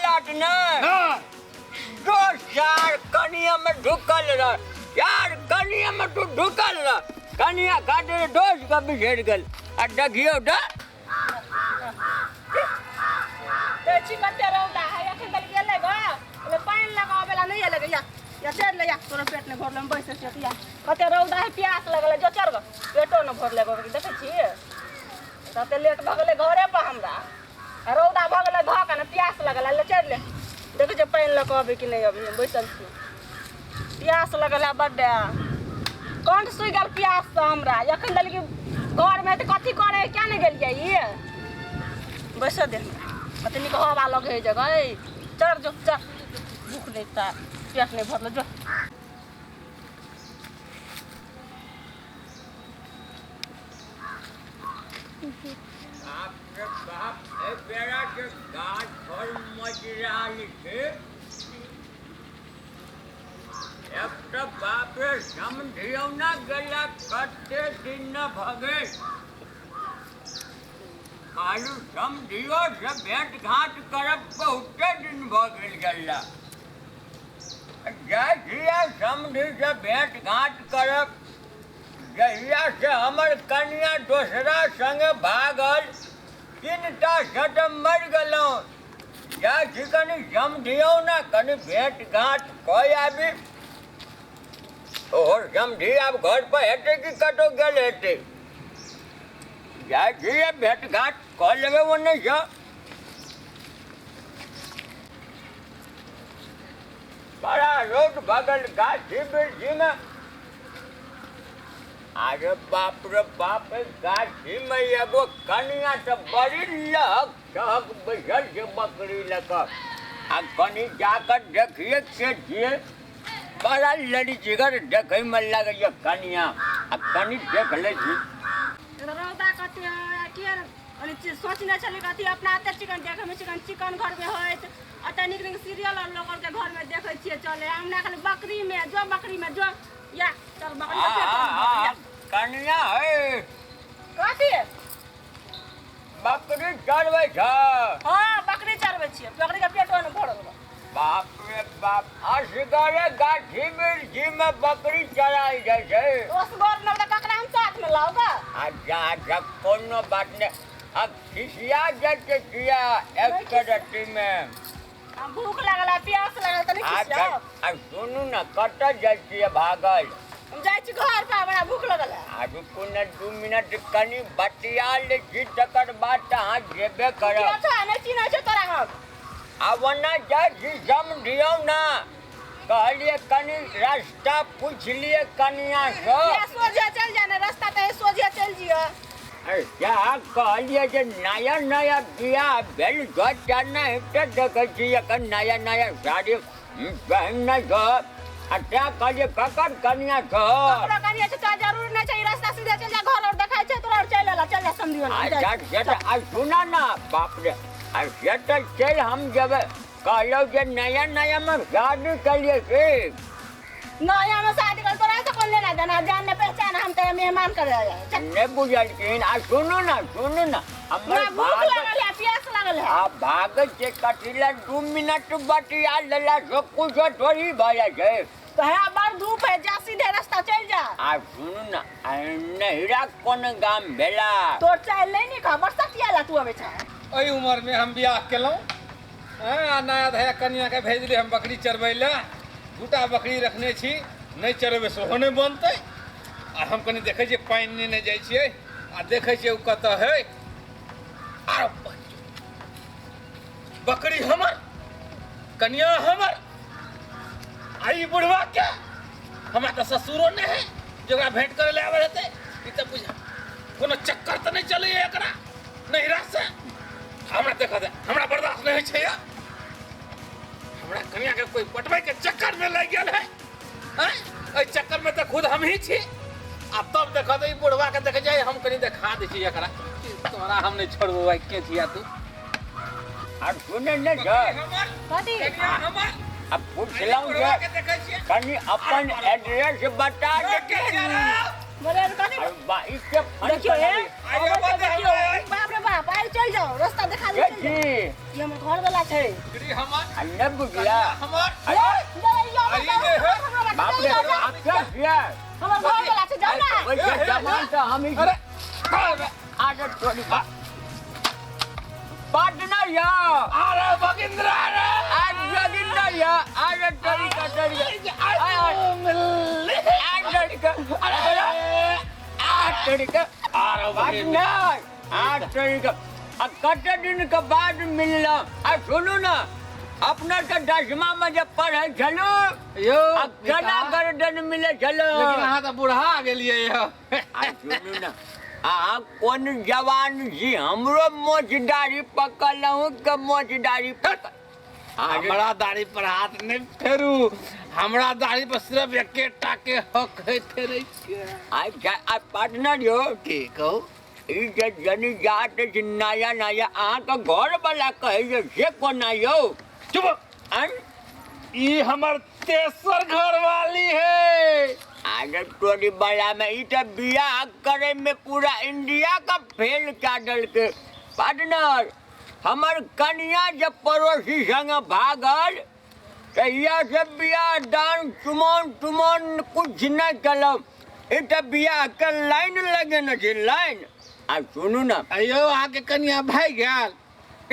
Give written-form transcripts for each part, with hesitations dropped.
लाट ने हाँ दो चार कनिया में ढुकल रह चार कनिया में तू ढुकल रह कनिया खातिर दोष के बिछड़ गेल आ देखियो तऽ ते छी कते रौदा है अखन तक गेलै ग ओले पानि लगाबे ला नहि एलै ग या या चढ़ ले या तोरा पेट नहि भरल हम बैसे छियै या कते रौदा है प्यास लगल है जो चढ़ ग पेटो नहि भरले ग देखै छी तते लेट भऽ गेलै घरे पर हमरा आ रौदा भऽ गेलै धऽ के ने प्यास लगल है ले चढ़ ले देखै छियै पानि लऽ कऽ अबै कि नहि अबै हम बैसल छी प्यास लगल है बड्ड कंठ सुखि गेल प्याससँ हमरा एखन देलकै घरमे तऽ कथी करै किया नहि गेलियै ई बैसऽ दे हमरा कते नीक हवा लगै है जगह चढ़ जो चढ़ भूख नहि तऽ पेट नहि भरल जो बाप रे बाप एहि बेरा के गाछ फल मजराल छै एक तऽ बाप रे समझियौ ना गेला कते दिन न भऽ गेल कहलू समझियो से भेंट घाट करब बहुते दिन भऽ गेल गेला जाइ छियै समधीसँ भेंट घाट करब जहियासँ हमर कनियाँ दोसरा सङ्गे भागल तीनटा से तऽ मरि गेलहुँ जाइ छी कनि समझियौ ने कनि भेँट घाँट कऽ आबी ओहो समझी आब घरपर हेतै कि कतहु गेल हेतै जाइ छी भेँट घाँट कऽ लेबै ओन्नऽसँ बड़ा रोड भगल गाछी वृक्षीमे अरे बाप रे बाप गाछीमे एगो कनिया तऽ बड़ी लहक छहक बैसल छै बकरी लऽ कऽ आ कनि जाकऽ देखिए के छियै बड़ा लड़िचगर देखैमे लगैए कनिया आ कनि देख लै छी रौदा कते है के कनि सोचने छली कथी अपना एते चिकन देखैमे चिकन चिकन घरमे होइत एते नीक नीक सीरियल आर लोक आरके घरमे देखै छियै चले हमरा खाली बकरीमे जो बकरीमे जो या चल बकरी आ, आ, आ, कनिया है कथी बकरी चरबै छ हँ बकरी चरबै छियै बकरी के पेटो ने भरल बा। बाप रे बाप असगरे गाछी वृक्षीमे बकरी चराइ जाइ छै असगर ने तऽ ककरा हम साथ में लाओ गा अच्छा अच्छा कोनो बात नहि आ खिसिया जाइ छै किया एक रत्तीमे हम भूख लागल है प्यास लागल तऽ नहीं अच्छा खिसियाओ आ सुनू ने कतऽ जाइ छियै भागल हम जाइ छी घर पर बड़ा भूख लगल है आ रुकू ने 2 मिनट कनि बतिया लै छी तकर बाद तऽ अहाँ जेबे करब अच्छा नहीं चिन्है छै तोरा हम आब ओना जाइ छी समझियौ ने कहलियै कनि रास्ता पूछि लियै कनियाँसँ या सोझे चल जा ने रास्ता तऽ सोझे चल जियो सएह कहलियै जे नया नया बियाह भेल छह नहि तऽ देखै छी एखन नया नया साड़ी पहिनने छह आ तैँ कहलियै ककर कनियाँ छह ककरो कनिया छै तोरा जरूर नहि छै ई रास्ता सीधे चल जा घर और देखाइ छै तोरा और चलि एला चल जा समझियो ने अच्छा से तऽ आ सुनऽ ने बाप रे आ से तऽ चलि हम जेबै कहलहुँ जे नया नयामे शादी केलियै से नया में शादी कर तोरा से कौन लेना देना जान ने पहचान हम तेरा मेहमान करे आया है। चल नहि बुझलखिन आ सुनू ने सुनू ने हमर हमरा भूख भाग लागल है प्यास लागल है आ भागै छै कथी लए 2 मिनट बतिया लेला से कुछो थोड़ी भऽ जाइ छै तो है बड़ धूप है जा सीधे रास्ता चल जा आ सुनू ने आ नैहरा कोन गाम भेला तोर चाल नहीं नी खबर सतिया ला तू अबे छ एहि उमरमे हम बियाह केलहुँ हँ आ नया धया कनियाके भेजली हम बकरी चरबै लए दूटा बकरी रखने छी नहि चरेबै सेहो नहि बनतै आ हम कनि देखै छियै पानि नेने जाइ छियै आ देखै छियै ओ कतऽ है आरो बकरी हमर कनिया हमर आ ई बुढ़वा के हमरा तऽ ससुरो नहि है जे ओकरा भेंट करै लए आबै हेतै ई तऽ बुझ कोनो चक्कर तऽ नहि चलैए एकरा नैहरा से हमरा देखऽ दे हमरा बर्दाश्त नहि होइ छै यार हमरा कनिया के कोई पटबै के चक्कर में लागि गेल है हैं? एहि चक्कर में तऽ खुद हम ही छी आ तब देखऽ दे ई बुढ़वा के देखे जाइ हम कनि देखा दै छी एकरा तोरा हम नहि छोड़बौ आइ के छिया तू आ सुनै नहि छै हमर कथी कनिया हमर आ पुछलहुँ बुढ़वा जे के देखै छियै कनि अपन एड्रेस बता देतियै बोले कथी अरे बा ई के फन देखियो हे आइ अबै छै, बाप रे देखियो बाप। बाप रे बाप आइ दे चल जाओ रास्ता देखा दे के चल जाओ। छी ई हमर घर वाला छै बकरी हमर आ नहि बुझला हमर अरे ये, ये, अरे ये है। बाप रे बाप के छियै हमर घर वाला छै जाओ ना ओहिके जमान तऽ हम ही अरे अरे आदत छोड़ी पार्टनर या अरे बगिंद्र अरे आज जोगिंदर या आज तरीका तरीका आज तरीका अरे आज तरीका अरे बगिंद्र पार्टनर आज तरीका आ कते दिन के बाद मिलल आ सुनू ना अपना के दसमा में जब पढ़े छलू यो आ केना गर्दन मिले छलू लेकिन अहाँ तऽ बुढ़ा गेलियै यौ आ सुनू ना अहाँ कोन जवान छी हमरो मोछ दाढ़ी पकड़लहुँ के मोछ दाढ़ी पकड़ हमरा दाढ़ी पर हाथ नहि फेरू हमरा दाढ़ी पर सिर्फ एकेटा के हक है फेरै के अच्छा आ पार्टनर यौ की कहू ई जे जनी जात अछि नया नया अहाँके घरवला कहै जे से कोना यौ चुप आँय ई हमर तेसर घरवाली है आगे तोरी बला में ई तऽ बियाह करे में पूरा इंडिया का फेल कए देलकै पार्टनर हमर कनिया जब पड़ोसी संग भागल तहिया से बियाह दान चुमौन तुमौन कुछ नहि केलहुँ ई तऽ बियाह के लाइन लगेने छै लाइन आ सुनू ने अयो अहाँके कनिया भागि गेल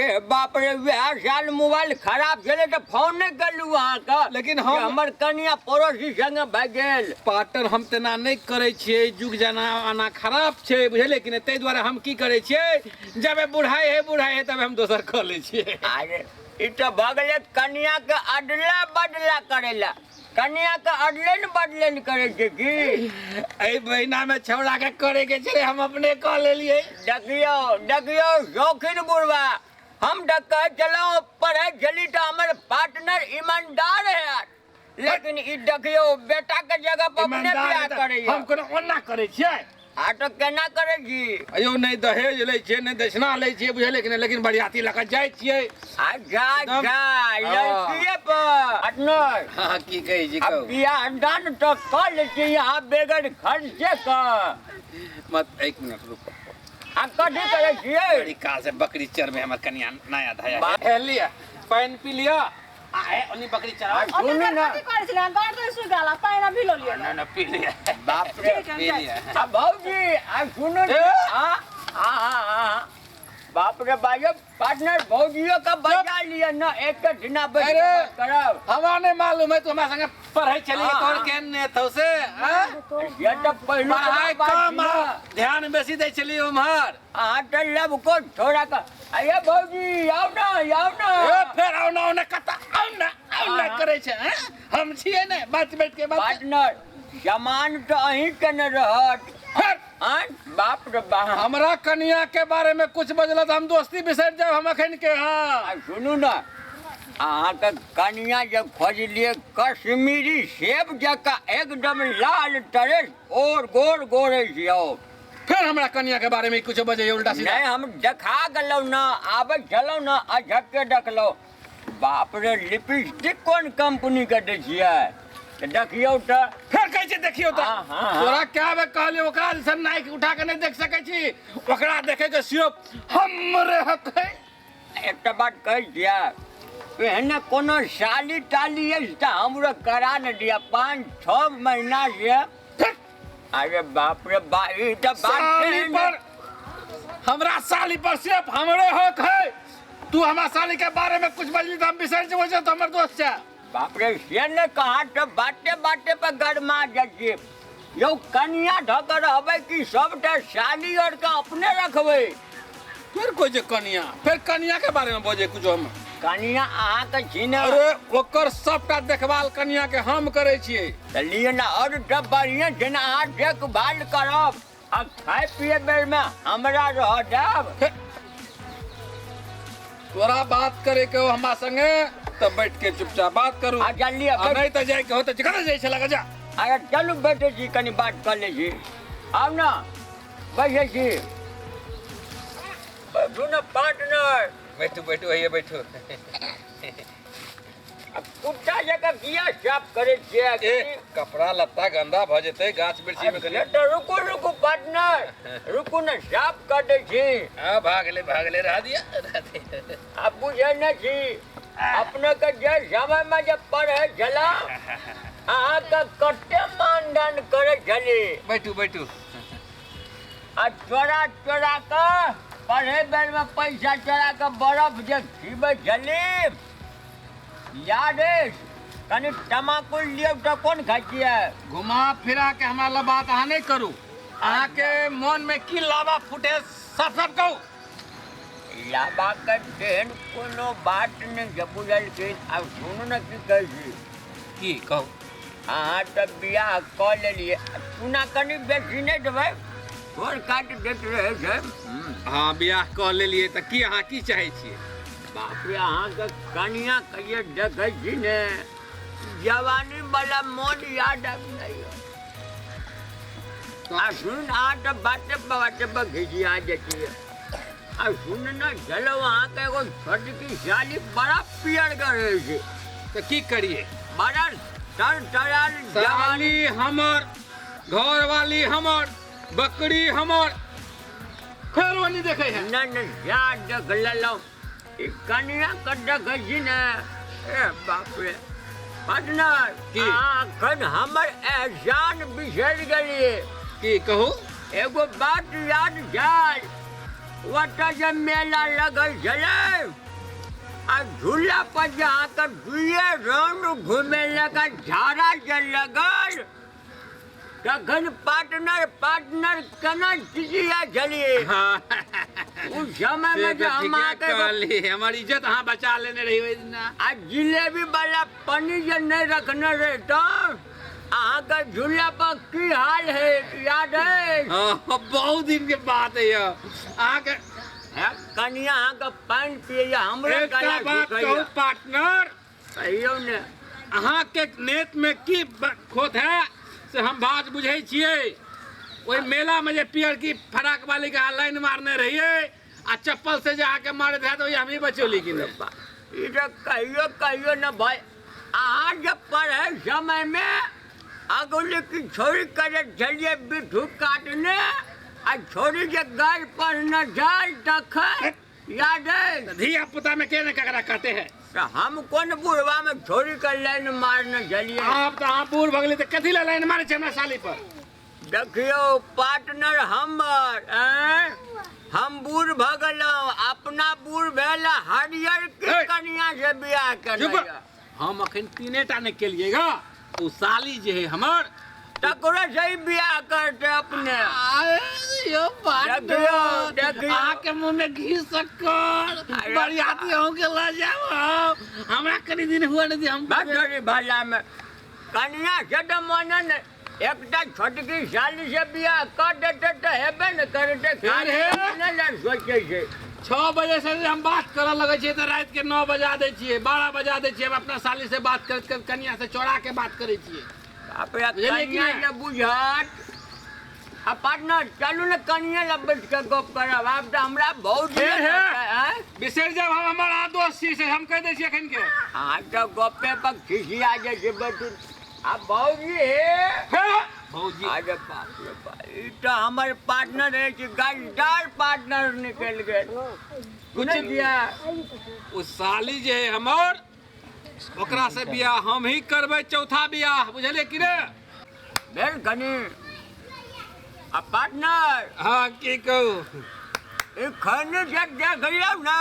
ए बाप रे वएह साल मोबाइल खराब छलै तऽ फोन नहि केलहुँ अहाँके लेकिन हम- जे हमर कनिया पड़ोसी संगे भागि गेल पाटन हम तेना नहि करै छियै युग जमाना खराब छै बुझलियै कि नहि ताहि दुआरे हम की करै छियै जबे बुढ़ाइ है बुढ़ाइ है तबे हम दोसर कऽ लै छियै अरे ई तऽ भऽ गेलै कनियाके अदला बदला करै लए कनियाके अदले ने बदले ने करै छै की एहि महीनामे छौड़ाके करैके छलै हम अपने कऽ लेलियै देखियौ देखियौ शौकीन बुढ़वा हम तऽ कहै छलहुँ पढ़ै छली तऽ हमर पार्टनर ईमानदार है लेकिन ई देखियौ बेटाके जगह पर अपने ईमानदार बियाह है तऽ करैया हम कोनो ओना करै छियै आ तऽ केना करै छी अयो नहि दहेज लै छियै नहि दक्षिणा लै छियै बुझलियै कि नहि लेकिन बरियाती लऽ कऽ जाइ छियै अच्छा एकदम। अच्छा हाँ। लड़किए पर पार्टनर हँ की कहै छी अब बियाह दान तऽ कऽ लै छी यहाँ बेगर खर्चे के मत एक मिनट रुको आ कथी करै छियै बड़ी काल से बकरी चरमे हमर कनिया नया धया है लिअ पानि पी लिअ आ हे ओनी बकरी चराओ आ ओते सुनू देर ना कथी करै छलै गर्दन सुखि गेल पानि अभी लऽ लिअ ना ना पी लिअ बाप रे ठीक है, पी जाइ लिअ छी। आ भौजी आ सुनू ए? आ आ आ आ बाप रे बाप पार्टनर भौजियो के बजा लिअ ना एक दिना बैठ के अरे। बात करब हमरा नहि मालूम है तू हमरा संगे पढ़ै छली हाँ, तोहर हाँ। केहन ने थौ से हाँ? ये तऽ पहिलुक पढ़ाइ बात कम छी आ ना। ध्यान बेसी दै छली उम्हर अहाँ तऽ लबको छोड़ा कऽ अये भौजी आउ ना आउ ना ए फेर आउ ना आउ ना कतऽ आउ ना आउ ना हाँ। करै छै हैं? हम छियै ने बात बैठ के बात पार्टनर सामान तऽ अहीं के ने रहत फेर आँय बाप रे बाप हमरा कनिया के बारे में कुछ बजल तऽ हम दोस्ती बिसरि जायब हम अखन के हाँ आ सुनू ने अहाँके कनिया जे खोजलियै कश्मीरी सेब जकाँ एकदम लाल तरेस और गोर गोर अछि यौ फेर हमरा कनिया के बारे में कुछ बजैए उल्टा सीधा नहि हम देखा गेलहुँ ने आबै छलहुँ ने अझक्के देखलहुँ बाप रे लिपस्टिक कोन कंपनी के दै छियै तऽ देखियौ तऽ फेर कहै छै देखियौ तऽ हाँ, हाँ, हाँ। तोरा क्या बेर कहलियै ओकरा दिसन नाइक उठा के नहि देख सकै छी ओकरा देखै के सिर्फ हमरे हक है एकटा बात कहै छियै एहने कोनो साली ताली अछि तऽ हमरो करा ने दिअ 5-6 महीना से फेर अरे बाप रे बा ई तऽ बात साली छै ने। पर हमरा साली पर सिर्फ हमरे हक है तू हमरा साली के बारे में कुछ बजली तऽ हम बिसरि जेबो जे तो हमर दोस्त छै बाप रे से ने कहा तऽ बाटे बाटे पर गरमा जाइ छियै यौ कनिया धऽ कऽ रहबै कि सबटा साली आरके अपने रखबै फिर कोई जे कनिया फिर कनिया के बारे में बजे कुछ हम कनिया अहाँके छी ने अरे ओकर सबटा देखभाल कनिया के हम करै छियै तऽ लिअ ने आओर तऽ बढ़िआँ छै ने अहाँ देखभाल करब आ खाय पिए बेरमे हमरा रह देब हे, तोरा बात करे के हो हमरा संगे तऽ बैठ के चुपचाप बात करू आ जल्दी आ नहीं तऽ जाय के हो तऽ कतऽ जाइ छै लगा जा अरे चलू बैठे छी कनि बात कऽ लै छी आउ ने बैसै छी बैठू ने पार्टनर बैठू बैठू हैया बैठू आ कुत्ता जकाँ किया साफ करै छियै ए कपड़ा लत्ता गंदा भऽ जेतै गाछ वृक्ष में कनि से तऽ रुकू रुकू पार्टनर, रुकू ने, साफ कर दै छी। हाँ, भागले भागले, रह दिया रह दिया। आ बुझै नहि छी अपने के, जे समय में जे पढ़े छला, अहाँके कते मानदंड करै छली। बैठू बैठू। आ चोरा चोरा कऽ पढ़े बेर में पैसा चोरा कऽ बर्फ जे खीबै छली, याद अछि? कनि तमाकुल लियौ तऽ कोन खाइ छियै? घुमा फिरा के हमरा लग बात अहाँ नहि करू। अहाँके मन में की लावा फूटे, साफ साफ कहू। लावाके तेहन कोनो बात नहि छै, बुझलखिन? आब सुनू ने की कहै छी। की कहू? अहाँ तऽ बियाह कऽ लेलियै, चूना कनि बेसी नहि देबै, ठोर काटि दैत रहै छै। हँ, बियाह कऽ लेलियै तऽ की? अहाँ की चाहै छियै? बाप रे, अहाँके कनिया कहियो देखै छी ने, जवानी वाला मोन याद आबि जाइए। आ सुन, अहाँ तऽ बाते पर बाते पर घिसिया जतियै। आ सुन ने, चलो, अहाँके एगो छोटकी साली बड़ा पियर रहै छै। तऽ की करियै? बड़ा तर तराल जवानी। साली हमर, घरवाली हमर, बकरी हमर, फेर ओ नहीं देखे है। नहि नहि, जा देख लेलहुँ। ई कनिया के देखै छी ने, ए बाप रे, पार्टनर! की? अहाँ एखन हमर एहसान बिसरि गेलियै। की कहू? एगो बात याद छै? ओतऽ जे मेला लगल छलै आ झूला पर जे अहाँके दुइए राउंड घुमेलक आ झाड़ा जे लगल, तखन पार्टनर पार्टनर केना चिचिया छलियै? ओ समय से मे जे तऽ हम ठीके अहाँके एगो कहली, हमर इज्जत अहाँ बचा लेने रही ओहि दिना। आ जिलेबी वाला पन्नी जे नहि रखने रहितहुँ, अहाँके झूला पर की हाल है, याद है? हाँ, बहुत दिन के बात है यौ अहाँके। हे, कनिया अहाँके पानि पियैया, हमरो एकटा गला बात कहू सुखैया। पार्टनर? कहियौ ने। अहाँके नेत में की खोट है से हम बात बुझै छियै। ओहि मेला में जे पियर की फराक वाली के अहाँ लाइन मारने रहियै आ चप्पल से जे अहाँके मारैत हैत, ओहि हमही बचौली कि नहि? ई तऽ कहियो कहियो ने भाई, अहाँ जे पढ़ै समयमे अगुली की छोड़ी करैत छलियै बिट्ठू काटने, आ छोड़ी जे गाय पढ़ने छल तखन, याद अछि? धिया पुता में के ने ककरा काटे है। तऽ हम कोन बुढ़वामे छोड़ी के लाइन मारने छलियै? आब तऽ अहाँ बूढ़ भऽ गेलियै, तऽ कथी लए लाइन मारै छै हमरा साली पर? देखियौ पार्टनर हमर, आँय, हम बूढ़ भऽ गेलहुँ, अपना बूढ़ भेल हरियर की हे! कनिया से बियाह चुप। केने यऽ। हम अखन तीने टा नहि केलियै ग, ओ साली जे है हमर, तकरो से ही बियाह करते अपने। यौ। देखियौ, देखियौ। अहाँके मुँह में घी शक्कर। अरे। बरियाती अहूँके लऽ जायब हम। हमरा कनि दिन हुआ नहि हम। बात भला में कनिया से तऽ मने ने, एकटा छोटकी साली से बियाह कऽ देते तऽ हेबे ने करते। खाली हे। अपने लए सोचै छै। 6 बजे से जे हम बात करऽ लगै छियै तऽ राति के 9 बजा दै छियै, 12 बजा दै छियै। हम अपना साली से बात करैत करैत कनिया से चोरा के बात करै छियै। बाप रे। बुझलियै कि कनिया नहि? जे बुझत। आ पार्टनर, चलू ने कनिया लग बैठ के गप करब, आब तऽ हमरा बहुत हे, हे। आँय? बिसरि जाब हम, हमर अहाँ दोस्त छी से हम कहि दै छी एखन के। अहाँ तऽ गप्पे पर खिसिया जाइ छै। बैठू आ भौजी हे। हे भौजी। अरे बाप रे बाप, ई तऽ हमर पार्टनर अछि, गद्दार पार्टनर निकलि गेल। कुछ बुझलियै? ओ साली जे है हमर, ओकरा से बियाह हम ही करबै, चौथा बियाह, बुझलियै कि ने? भेल कनि आ पार्टनर। हाँ, की कहू? ई खैनी जे देखलियौ ने,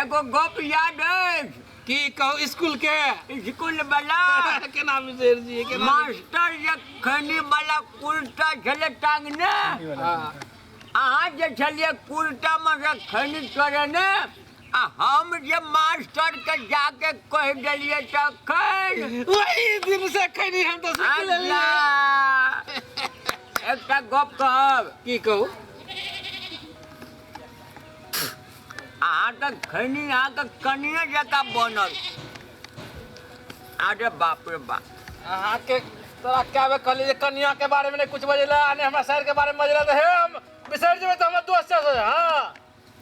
एगो गप याद अछि? की कहू, स्कूल के? स्कूल वाला। केना बिसरि जियै, केना? मास्टर जे खैनी वाला कुर्ता छलै टांगने, अहाँ जे छलियै कुर्तामे से खैनी चोरेने, आ हम जे मास्टर के जाके कहि देलियै तखन। वही दिन से खैनी हम तऽ सीख लेलियै। अल्लाह। एकटा गप कहब? की कहू? अहाँके खैनी अहाँके कनिए जकाँ बनल। अरे बाप रे बाप। अहाँके तोरा कए बेर कहलियै जे कनिया के बारे में नहीं कुछ बजेला आ नहीं हमरा सर के बारे में बजेला, तऽ हे हम बिसरि जेबै तऽ हमर दोस्त छै। हाँ।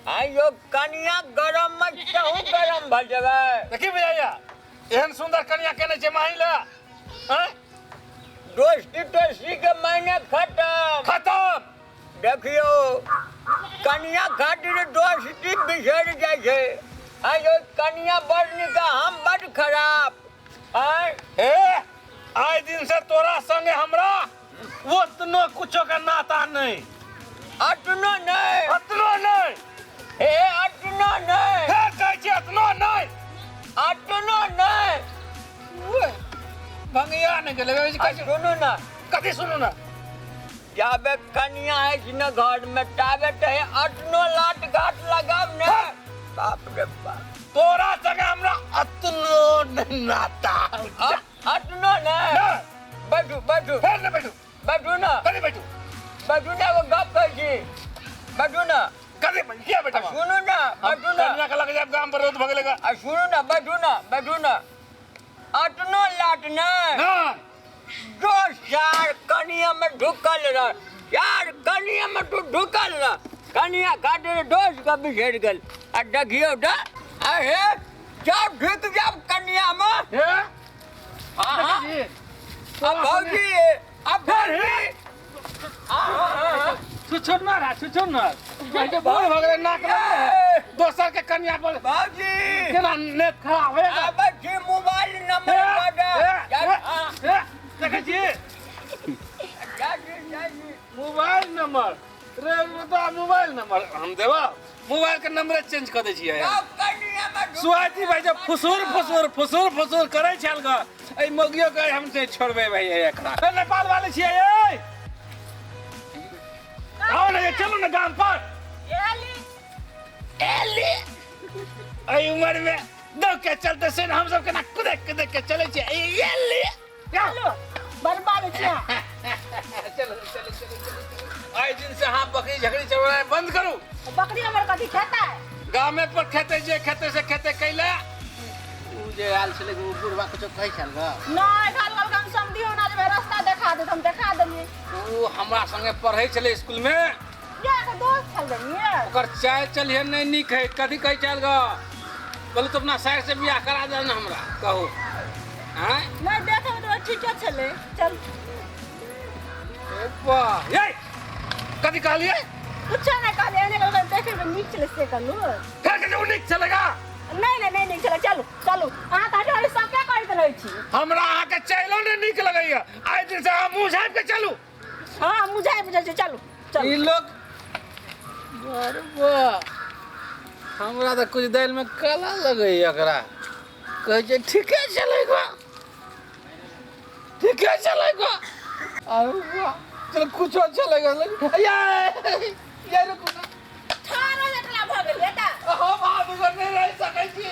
आइयो कनिया गरम मे तहु गरम भऽ जेबै। तऽ की बुझाइया, एहन सुन्दर कनिया केने छै माही लए, आँय? दोस्ती तोस्ती के मायने खत्म। खत्म। देखियो कनिया खातिर दोस्ती बिसरि जाइ छै। आइ कनिया बड़ नीक, हम बड़ खराब। आय हे, आइ दिन से तोरा संगे हमरा ओतनो कुछो के नाता नहीं। अतनो नहीं। अतनो नहीं। हे अतनो नहीं। हे कहै छी अतनो नहीं। अतनो नहीं। ओए, भंगिया नहीं गेलै। आ सुनू ना। कथी सुनू ना? जाबे कनिया अछि न घर में ताबे तऽ हे अतनो लाट घाट लगाब ने। बाप रे बाप। तोरा संगे हमरा अतनो नहीं नाता। अतनो नहीं। ना। बैठू बैठू। फेर ने बैठू। बैठू ना। कथी बैठू? बैठू ना, एगो गप कहै छी। बैठू ना। कथी बैठू? किया बैठू? सुनू ना, बैठू ना। कनिया के लग जाब गाम पर रोज भगले गा। आ सुनू ना, बैठू ना, बैठू ना। अतनो लाट नहीं। ना। जो चार कनिया में ढुकल रह, चार कनिया में तू ढुकल रह, कनिया खातिर दोष के बिछड़ गेल। आ देखियो त अरे जब ढुक जाब कनिया में। हे? हाँ, हाँ। अब भौजी, अब भौजी। हाँ, हाँ, हाँ। छुछुर ना रहा, छुछुर ना। भाई बूढ़ भऽ गेलै, नाक ए! दोसर के कनिया पर भौजी। केना नेत खराब होय। आबै छी मोबाइल नंबर पर। देखै छी जाइ जाइ। मोबाइल नंबर रे बता, मोबाइल नंबर हम देबा। मोबाइल के नंबर चेंज कऽ दै छियै। जाउ कनिया में ढुक। सुआजी भाई जब फुसुर फुसुर फुसुर फुसुर करै छल ग, एहि मौगियो के हम से छोड़बै भाई एकरा। ए, नेपाल वाले छियै। ए आओ ने, चलू ने गाम पर। एली। एली, एहि उम्र में दौड़ के चलते से हम सब केना कुदे कुदे के चलै छियै। एली। चलो बर्बाद छियै। चलो चलो चलो चलो। आइ दिन से अहाँ बकरी झकरी चढ़ेनाइ बंद करू। बकरी हमर कथी खेतै? गामे पर खेतै, जे खेतै से खेतै। कैला उ जे आयल छलै उ बुढ़वा कुछो कहै छल ग? नहि, घाल घाल हम समझियो ना जेबै, रास्ता देखा दे, हम देखा देलियै। उ हमरा संगे पढ़ै छलै स्कूल में। या के दोस्त छल देलियै। ओकर चाल चलिए नहीं नीक है। कथी कहै छल ग? बोलू तो अपना साइड से बियाह करा दे ने हमरा कहू। आँय? नहि, देखे में तऽ ठीके छलै। चल। ए ये कथी कहलियै? कुछो नहि कहलियै, एने कहलकै देखे में नीक छलै से कहलू। फेर के उ नीक छलै? नहि नहि नहि नीक छलै। चलू चलू, अहाँ तऽ हटो सबके करैत रहै छी। हमरा अहाँके चैलो नहि नीक लगैया। आइ दिन से अहाँ मुँह झाँपि के चलू। हाँ, मुझे बुझै छै। चलू चलू। ई लोग अरे वाह, हमरा तऽ कुछ दालि में काला लगैया। एकरा कहै छै ठीके छलै गो, ठीके छलै गो। अरे वाह, चल कुछो छलै गो। ये ये रुकू ना। ठाढ़ एकला भऽ गेल बेटा। हम अहाँ बगैर नहि रहि सकै छी।